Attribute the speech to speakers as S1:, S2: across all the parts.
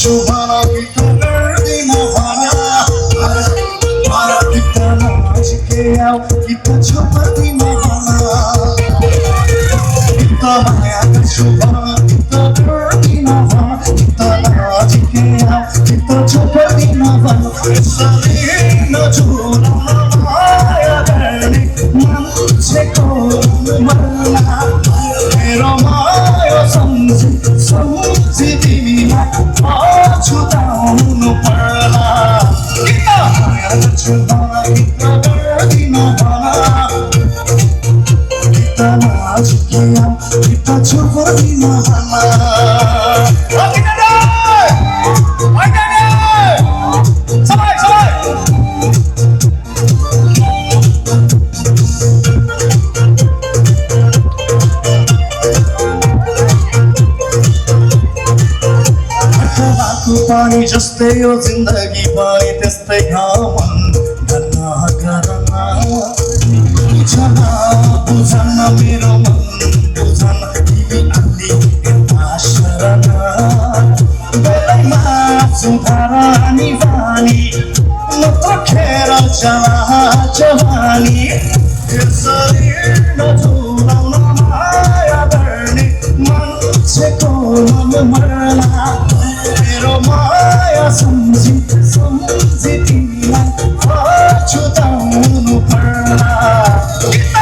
S1: शुभना गीत गर्दिन भना गीत नजिकै आऊ गीत छोपर्दिन भना गीत माया गर्छु भना गीत गर्दिन भना गीत नजिकै आऊ गीत छोपर्दिन भना यसरी नझुलाउन माया गर्ने मान्छेको मर्ला मेरो माया सम्झी तिमीलाई अछुताउनु पर्ला गीत माया गर्छु भना गीत गर्दिन भना गीत नजिकै आऊ गीत छोपर्दिन भना पानी जस्तै यो जिन्दगी पनि त्यस्तै घामन गर्न बुझन बुझन मेरो मन बुझन तिमी अलि यता शरण बेलैमा सुधार अनि बानी नत्र खेर चला जवानी यसरी नझुलाउन माया गर्ने मान्छेको मन मर्ला मेरो माया सम्झी तिमीलाई अछुताउनु पर्ला गीत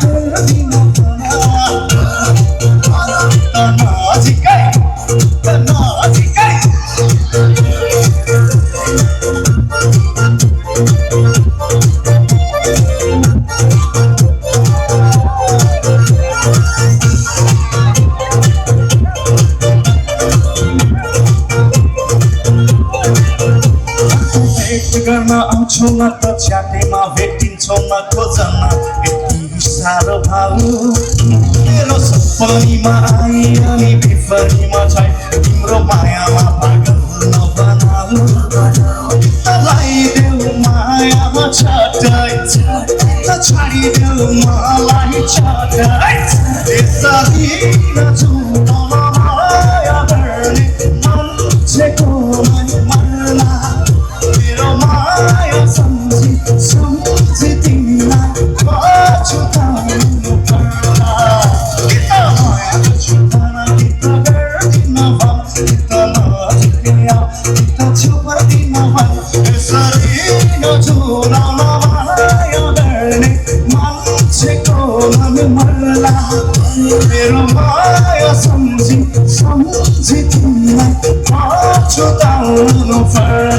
S1: गर्दिन भना नजिकै नजिकै गर्न आउँछौ न त च्याटेमा भेटिन्छौ न खोजन यति साह्रो भाउ मेरो सपनीमा आई अनि विपरीमा छै तिम्रो मायामा पागल नबनाऊ लगाइदेऊ मायामा छटाइ छाडिदेऊ मलाई छटाइ यसरी नझुलाउन माया गर्ने मान्छेको मन मर्ला मेरो माया सम्झी तिमीलाई अछुताउनु पर्ला गीत माया गर्छु भना गीत गर्दिन भना गीत नजिकै आऊ गीत छोपर्दिन भना यसरी नझुलाउन माया गर्ने मान्छेको मन मर्ला मेरो माया सम्झी तिमीलाई अछुताउनु पर्ला